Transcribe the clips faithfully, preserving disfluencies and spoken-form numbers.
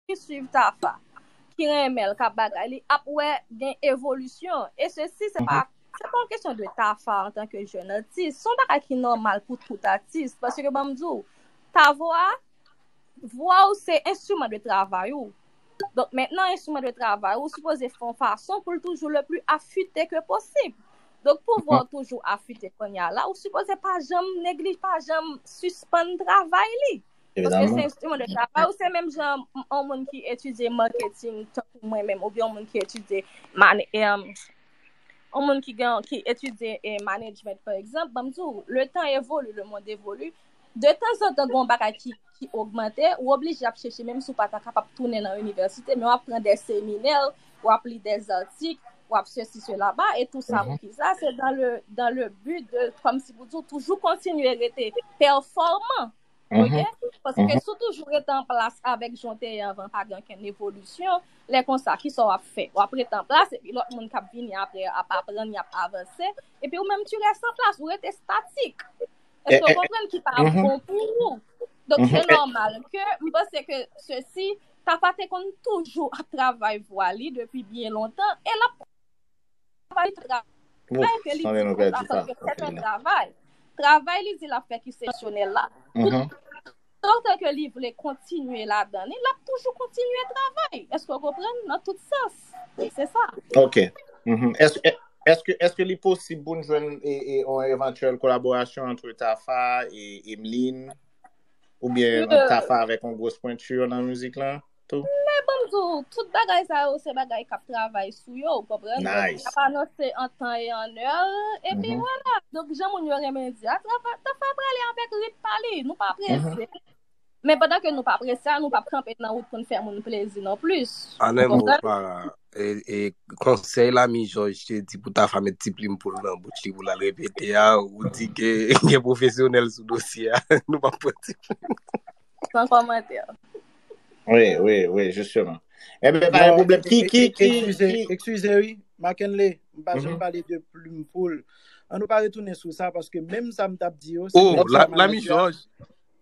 ki swiv Tafa, ki renmen l, k ap bagay, li ap wè gen evolisyon. E sesi, se pa, se pa yon kesyon de Tafa antanke jèn atis. Se yon bagay ki nòmal pou tout atis. Paske, ban m di w, ta vwa, vwa w se enstriman de travay ou. Donk, mentnan, enstriman de travay ou sipoze fè yon fason pou l toujou le pli afite ke posib. Donk, pou vwa w toujou afite kounye a la, ou sipoze pa janm neglije, pa janm sispann travay li. Paske se enstriman de travay ou, se menm jan yon moun ki etidye marketing, tankou mwen menm, oubyen yon moun ki etidye mane-, em, yon moun ki gen, ki etidye, eh, management, pa egzanp, ban m di w, le tan evolye, le monde évolue. De tanzantan, gen yon bagay ki, ki ogmante, ou oblije ap chèche, menm si w pa ta kapab tounen nan inivèsite, men w ap pran de seminè, w ap li de zatik, w ap sesi, sela, ba, e tou sa pou ki sa, se dans le, dans le but de, kòmsi pou di w, toujou kontinye rete pèfòman. Ok? Paske si w toujou rete an plas avèk jan w te ye anvan, pa gen okenn evolisyon, lè konsa, kisa w ap fè? W ap rete an plas, epi lòt moun k ap vini apre ap aprann, y ap avanse, epi ou menm, tu restes en place, ou rete statik. Èske w konprann ki pa bon pou ou? Donk, se nòmal ke m panse ke sesi, Tafa te konn toujou ap travay vwa li depi byen lontan, e l ap travay, travay ke li di pou l la fè, paske se yon travay. Travay li di l ap fè ki se misyonè la. Toutan ke li vle kontinye ladan li, l ap toujou kontinye travay. Èske w konprann? Nan tout sans. Se sa. Ok. Mhm. Èske, èske, èske li posib pou n jwenn e, e, yon evantyèl kolaborasyon ant Tafa e Emeline? Oubyen ant Tafa avèk yon gwos pwenti nan mizik lan tou? Men ban m di w, tout bagay sa yo, se bagay k ap travay sou yo, ou konprann? Donk, y ap anonse an tan e an è, epi vwala. Donk, jan moun yo renmen di a, Tafa, Tafa prale avèk rit pa li, nou pa prese. Men pandan ke nou pa prese a, nou p ap kanpe nan wout pou n fè moun plezi non plis. An yon mo, Farah, e, e konsèy Lami Jòj te di pou Tafa met ti plim poul nan bouch li pou l al repete a, ou di ke gen pwofesyonèl sou dosye a, nou p ap pran ti plim. San kòmantè. Wi, wi, wi, jisteman. Ebyen, pa gen pwoblèm. Ki, ki, ki, eskize, eskize, wi, Mackenley, m pa janm pale de plim poul. An nou pa retounen sou sa, paske menm sa m t ap di yo, se menm sa Lami Jòj.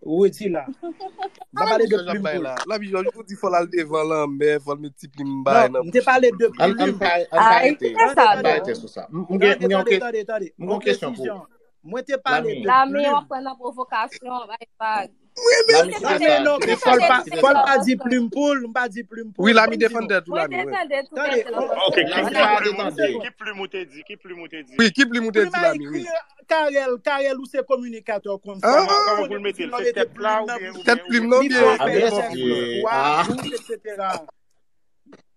Ou redi la. M pa pale de plim poul. Lami Jòj, ou di fò l al devan lanmè, fò l met ti plim bay nan bouch li. Non, m te pale de plim. An, an pa, an pa rete, an pa rete sou sa. M, m gen, m gen yon ke-, tande, tande, tande. M gen yon kesyon pou ou. Mwen te pale de plim. Lami, w ap pran nan pwovokasyon, bay vag. Wi, men, non, men fò l pa, fò l pa di plim poul, m pa di plim poul. Wi, Lami, defann tèt ou, Lami, wi. Tande, ok, ki plim ou te di? Ki plim ou te di? Ki plim ou te di? Wi, ki plim ou te di, Lami, wi. Karèl, Karèl, ou se kominikatè konsa. Kòman, kòman pou l mete l? Se tèt pla oubyen, oubyen, tèt plim nan oubyen? Ah, mesye. Ah. Et cetera.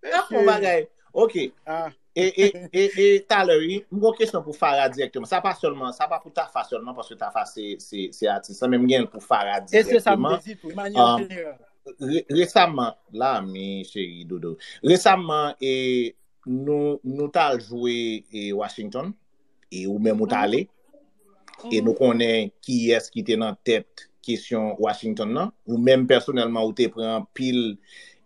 Mesye. Yon bagay. Ok. Ah. E, e, e, e, talè, wi, m gon kesyon pou Farah dirèkteman. Sa pa sèlman, sa pa pou Tafa sèlman, paske Tafa se, se, se atis la, men m gen l pou Farah dirèkteman. E se sa m te di tou, manyè jeneral. Re-, resaman, Lami, cheri, dodo. Resaman, e, nou, nou t al jwe, e, Washington, e ou menm ou t ale, e nou konnen kiyès ki te nan tèt kesyon Washington nan. Ou menm pèsonèlman, ou te pran anpil,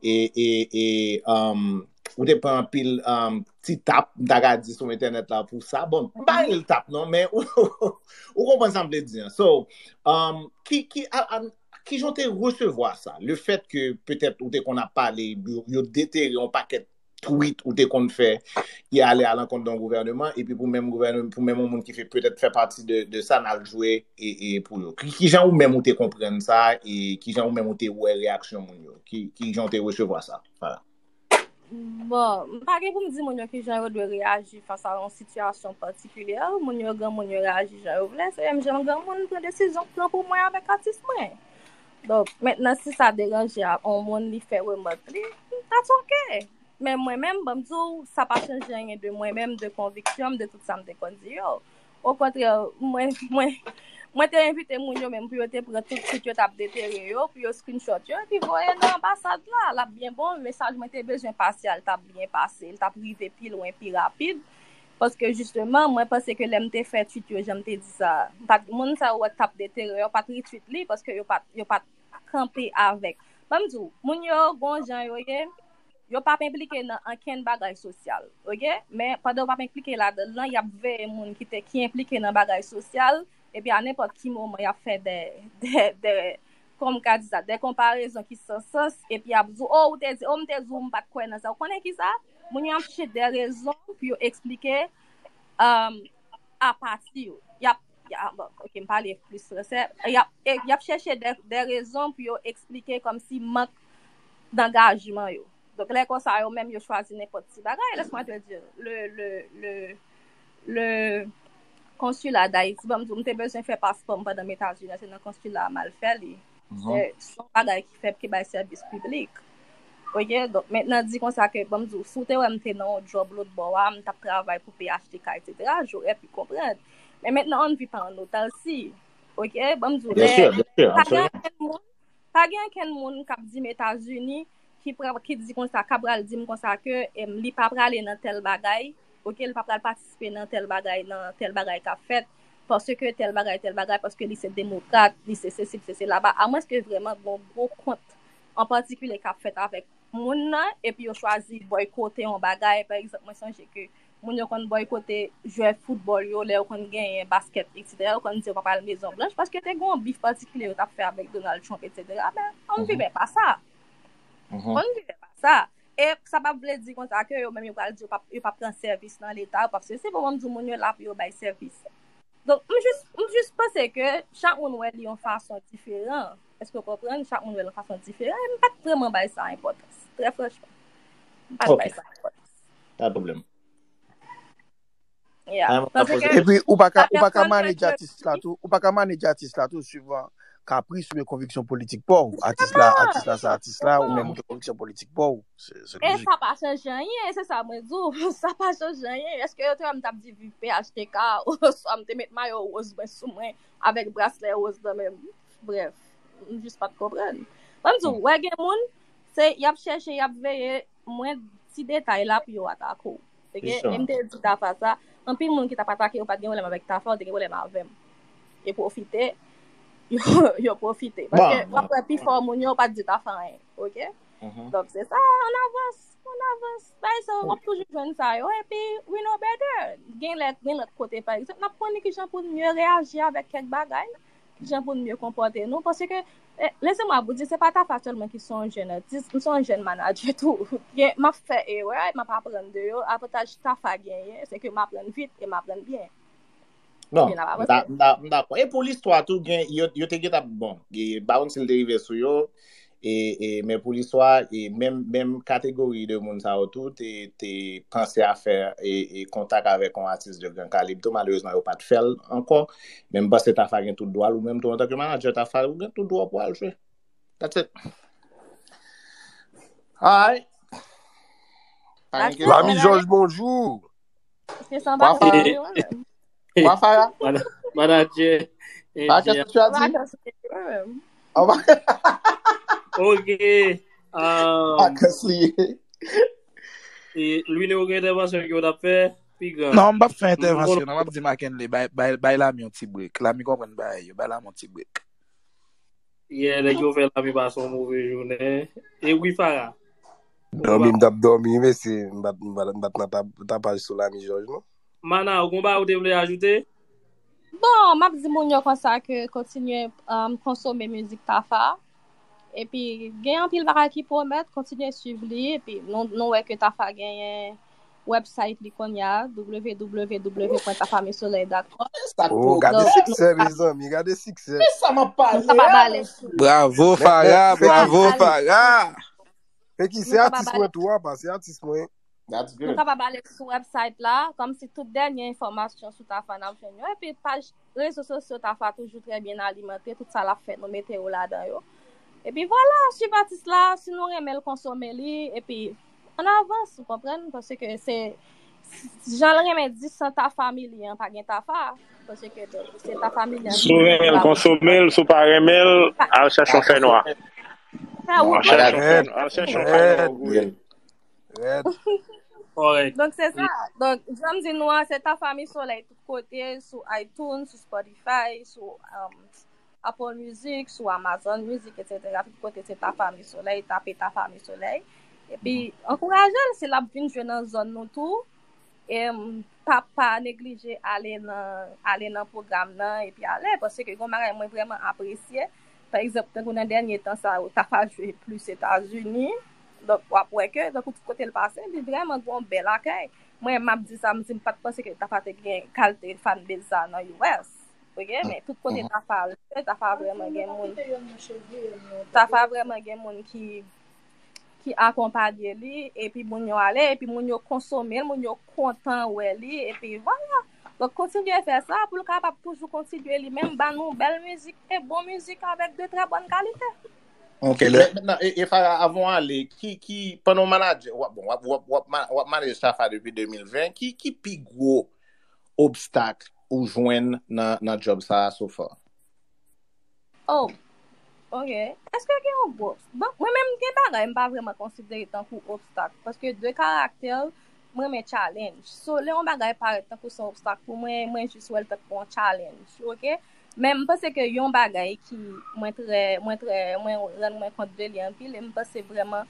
e, e, e, um, ou te pran anpil, um, ti tap, m ta ka di sou entènèt la pou sa. Bon, m pa rele l tap non, men ou, ou konprann sa m vle di an. So, um, ki, ki, a, a, kijan w te resevwa sa? Le fèt ke petèt ou te konn ap pale, yo, yo detere yon pakèt tweet ou te konn fè ki ale alankont de yon gouvèneman, epi pou menm gouvèneman, pou menm yon moun ki fè, petèt fè pati de, de sa, n al jwe e, e pou yo. Ki, kijan ou menm ou te konprann sa, e kijan ou menm ou te wè reyaksyon moun yo? Ki, kijan ou te resevwa sa? Vwala. Bon, m pa gen pou m di moun yo kijan yo dwe reyaji fas a yon sitiyasyon patikilyè. Moun yo granmoun, yo reyaji jan yo vle. Se menm jan granmoun pran desizyon k pran pou mwen avèk atis mwen. Donk, mentnan, si sa deranje a, yon moun li fè remèk li, that's ok. Men mwen menm, ban m di w, sa pa chanje anyen de mwen menm, de konviksyon m, de tout sa m te konn di yo. Okontrè, mwen, mwen, mwen te envite moun yo menm pou yo te pran tout tweet yo t ap detere yo, pou yo screenshot yo, epi voye nan anbasad la. L ap byen bon, mesaj mwen te bezwen pase a, l t ap byen pase, l t ap rive pi lwen, pi rapid. Paske jisteman, mwen panse ke lè m te fè tweet yo, jan m te di sa, m pa t, moun sa yo t ap detere, yo pa t retweet li, paske yo pa t, yo pa t kanpe avèk. Ban m di w, moun yo gon jan yo ye, yo p ap enplike nan ankenn bagay sosyal, ok? Men pandan yo p ap enplike ladan l lan, y ap veye moun ki te, ki enplike nan bagay sosyal, epi a nenpòt ki moman, y ap fè de, de, de, kòm ka di sa, de konparezon ki san sans, epi y ap di w, oh, ou te di, oh, m te di w, m pa t kwè nan sa. Ou konnen ki sa? Moun yo ap chèche de rezon pou yo eksplike um, apati yo. Y ap, y ap, bon, ok, m pale plis fransè. Y ap, e, y ap chèche de, de rezon pou yo eksplike kòmsi mank dangajman yo. Donk, lè konsa, yo menm, yo chwazi nenpòt ti bagay. Laisse-moi te dire, le, le, le, le consulat d'Haïti, ban m di w, m te bezwen fè paspò m pandan m Etazini, se nan konsila a m al fè li. Se se yon bagay ki fè, ki bay sèvis piblik. Ok, donk mentnan di konsa ke, ban m di w, si w te wè m te nan yon djòb lòt bò a, m t ap travay pou P H T K, et cetera, j'aurais pu comprendre. Men mentnan, on ne vit pas en autarcie. Ok, ban m di w, Byen lè, sè, byen sè, pa gen absoliman. Okenn moun, pa gen okenn moun k ap di m Etazini, ki pral, ki di konsa, k ap pral di m konsa ke, em, li pa prale nan tèl bagay, ok, li pa pral patisipe nan tèl bagay, nan tèl bagay k ap fèt, paske tèl bagay, tèl bagay, paske li se demokrat, li se sesi, li se sela, ba, amwenske vrèman gon gwo kont an patikilye k ap fèt avèk moun nan, epi yo chwazi bòykote yon bagay, pa egzanp, mwen sonje ke moun yo konn bòykote jwè foutbòl yo, lè yo konn genyen baskèt, et cetera, yo konn di yo pa pral Mezon Blanch, paske te gen yon bif patikilye yo t ap fè avèk Donald Trump, et cetera. Men, on ne vivait pas ça. On ne vivait pas ça. E sa pa vle di konsa ke yo menm yo pral di yo p ap, yo p ap pran sèvis nan Leta, yo p ap sèvi. Se pou mwen m di moun yo la pou yo bay sèvis. Donk, m jis, m jis panse ke chak moun wè li yon fason diferan. Èske w konprann? Chak moun wè l yon fason diferan. E m pa t vrèman bay sa enpòtans. Trè franchman. M pa t Ok. bay sa enpòtans. Pa de pwoblèm. Yeah. An, Paske apre, Epi, ou pa ka, ou pa ka apre manage ke atis la tou, ou pa ka manage atis la tou suivan kapris oubyen konviksyon politik pa w. Atis la, Jisteman. atis la, sa atis la, ou menm ou gen konviksyon politik pa w. Se, se E lojik. Sa pa chanje anyen, se sa mwen di w. Sa pa chanje anyen. Èske yo te wè m t ap di viv P H T K, oswa m te met mayo wòz mwen sou mwen, avèk braslè wòz nan men m? Brèf, m jis pa t konprann. Ban m di w, wè gen moun, se, y ap chèche, y ap veye, mwen, ti detay la pou yo atake w. Ok? Jan. E m te di Tafa sa, anpil moun ki t ap atake yo pa t gen pwoblèm avèk Tafa, yo te gen pwoblèm avè m. E pwofite, yo, yo pwofite. Paske w ap wè pifò moun yo pa t di Tafa anyen. Ok? Donk, se sa, on avance, on avance. Bagay sa yo, w ap toujou jwenn sa yo. Epi, we know better. Gen lè, gen lòt kote, pa egzanp, n ap konnen kijan pou n mye reyaji avèk kèk bagay. Kijan pou n mye konpòte nou. Paske, eh, lese mwa pou di, se pa Tafa sèlman ki se yon jèn atis, m se yon jèn manadjè tou. Gen, m ap fè erè, m ap aprann de yo. Avantaj Tafa genyen, se ke m aprann vit e m aprann byen. Non, Epi n ap m ta- avanse. m ta- m dakò. E pou listwa tou, gen, yo, yo te gentan, bon, e, pa konn si l te rive sou yo, e, e, men pou listwa, e, menm, menm kategori de moun sa yo tou te, te panse a fè, e, e, kontak avèk yon atis de gran kalib tou. Malerezman, yo pa t fè l ankò. Men m panse Tafa gen tout dwa l, ou menm tou, antanke manadjè Tafa, ou gen tout dwa pou al jwe. That's it. Alright. Pa gen That's it. Lami Jòj, bonjou. Se san Wa pa Faya. Faya, wi, menm. Wa Faya. Mana- Manadjè. Pa Endyen. Kès tu as dit? Vacances, wi, menm. Ah, va- Ok. Ah, Kès li ye. E, Louis Nero gen entèvansyon ke w t ap fè? Pi gran. Non, m p ap fè entèvansyon, non, m ap di Mackenley, bay, bay, bay Lami yon ti break. Lami konprann bagay yo, bay Lami yon ti break. Yeah, nèg yo fè Lami pase yon move jounen. E wi, Fara. Dòmi, m t ap dòmi, mesye. M pa t, m pa t, m pa t nan tap-, tapaj sou Lami Jòj, non. Mana, ou gon bagay ou te vle ajoute? Bon, m ap di moun yo konsa ke kontinye, um, konsome mizik Tafa. Epi, gen anpil bagay ki pwomèt, kontinye swiv li. Epi, nou, nou wè ke Tafa genyen website li kounye a, w w w point tafamisoleil dot com. Sa k Oh, gade Donk, siksè, mezanmi, gade siksè. Men sa m ap pale nou ka pa a, ba lè sou Bravo, Men, men, Fara, men, bravo, Fara. Men ki se Nou ka pa atis ba mwen tou, apa, se atis mwen. That's Nou good. ka pa ba lè sou website la, kòmsi tout dènye enfòmasyon sou Tafa n ap jwenn yo. Epi paj rezo sosyo Tafa toujou trè byen alimante, tout sa l ap fè, nou mete yo ladan yo. Epi vwala, swiv atis la, si nou renmen l, konsome li, epi an avans, ou konprann? Paske se, jan l renmen di, san Tafa Mili an, pa gen Tafa. Paske se Tafa Mili an ki Si w renmen l, konsome l, si w pa renmen l, al chèche yon fè nwa. Fè wout. Al chèche yon fè nwa, al chèche yon fè nwa, Rèd. Rèd. Kòrèk. Donk, se sa. Donk, jan m di nou an, se Tafa Mi Solèy tout kote, sou iTunes, sou Spotify, sou, um, Apple Music, sou Amazon Music, et cetera. Tout kote se Tafa Mi Solèy, tape Tafa Mi Solèy. Epi, ankouraje l, si l ap vin jwe nan zòn nou tou, e, m, pa, pa neglije ale nan, ale nan pwogram nan, epi ale, paske gon bagay mwen vrèman apresye, pa egzanp, tankou nan dènye tan sa yo, Tafa jwe plis Etazini. Donk, w ap wè ke, tankou tout kote l pase, li vrèman gen yon bèl akèy. Mwen, m ap di sa, m di m pa t panse ke Tafa te gen kalite fanbase sa nan U S. Ok, men tout kote Tafa al, Tafa vrèman gen moun. Tafa vrèman gen moun ki ki akonpaye li, epi moun yo ale, epi moun yo konsome l, moun yo kontan wè li, epi vwala. Donk, kontinye fè sa pou l kapab toujou kontinye li menm ba nou bèl mizik e bon mizik avèk de trè bòn kalite. Ok, men mentnan, e, e Farah, avan w ale, ki, ki, pandan w manadjè, w ap, bon, w ap, w ap, w ap, ma- w ap manadjè Tafa depi de mil ven, ki, ki pi gwo obstak ou jwenn nan, nan job sa a so far? Oh, ok. Èske gen yon gwo obstak? Bon, mwen menm gen bagay m pa vrèman konsidere tankou obstak. Paske de karaktè, mwen renmen challenge. So, lè yon bagay parèt tankou se yon obstak pou mwen, mwen jis wè l tankou yon challenge, ok? Men m panse ke yon bagay ki mwen trè, mwen trè, mwen rann mwen kont de li anpil, e m panse vrèman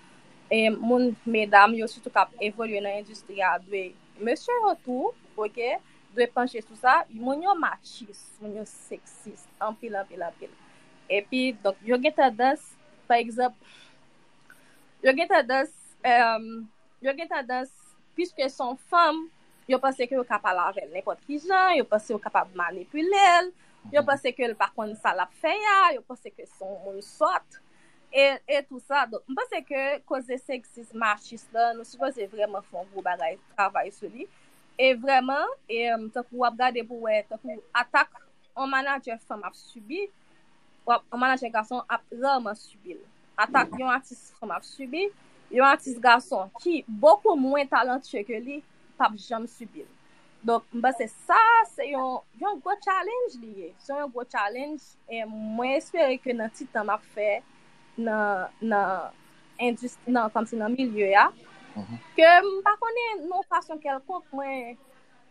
e moun, medam yo sitou k ap evolye nan endistri a dwe, mesye yo tou, ok, dwe panche sou sa. Moun yo machis, moun yo seksis, anpil, anpil, anpil. Epi, donk, yo gen tandans, pa egzanp, yo gen tandans, um, yo gen tandans, piske se yon fanm, yo panse ke yo ka pale avè l nenpòt ki jan, yo panse yo kapab manipile l, yo panse ke l pa konn sa l ap fè a, yo panse ke se yon moun sòt, e, e tou sa. Donk, m panse ke koze seksis, machis la, nou sipoze vrèman fè yon gwo bagay, travay sou li. E vrèman, e, tankou w ap gade pou wè, tankou atak yon manadjè fanm ap sibi, w ap, yon manadjè gason ap rèman sibi l. Atak yon atis fanm ap sibi, yon atis gason ki bokou mwen talantye ke li, p ap janm sibi l. Donk, m panse sa, se yon, yon gwo challenge li ye. Se yon gwo challenge. E mwen espere ke nan ti tan m ap fè nan, nan endistri, nan, kòmsi nan milye a, ke m pa konnen nan yon fason kèlkonk, mwen,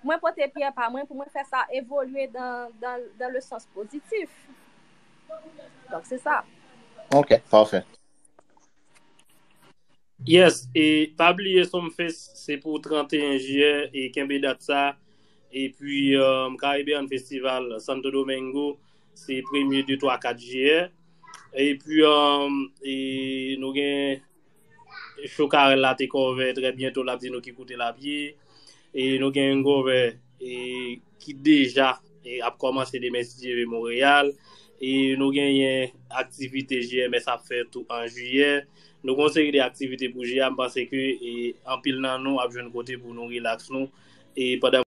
mwen pote pyè pa mwen pou mwen fè sa evolye dan, dan, dan le sans pozitif. Donk, se sa. Ok, pafè. Yes, e pa bliye Sumfest, se pou trannteyen jiyè, e kenbe dat sa. Epi, um, Caribbean Festival Santo Domingo, se premye, de, twa, kat jiyè. Epi, um, e nou gen show Carel la te cover trè byento, l ap di nou ki kote l ap ye. E nou gen yon cover e, ki deja e, ap kòmanse demen si Dye vle Monreyal. E nou genyen aktivite G M S ap fè tou an jiyè. Nou gen yon seri de aktivite pou jiyè a, m panse ke e, anpil nan nou ap jwenn kote pou nou rilaks nou. E pandan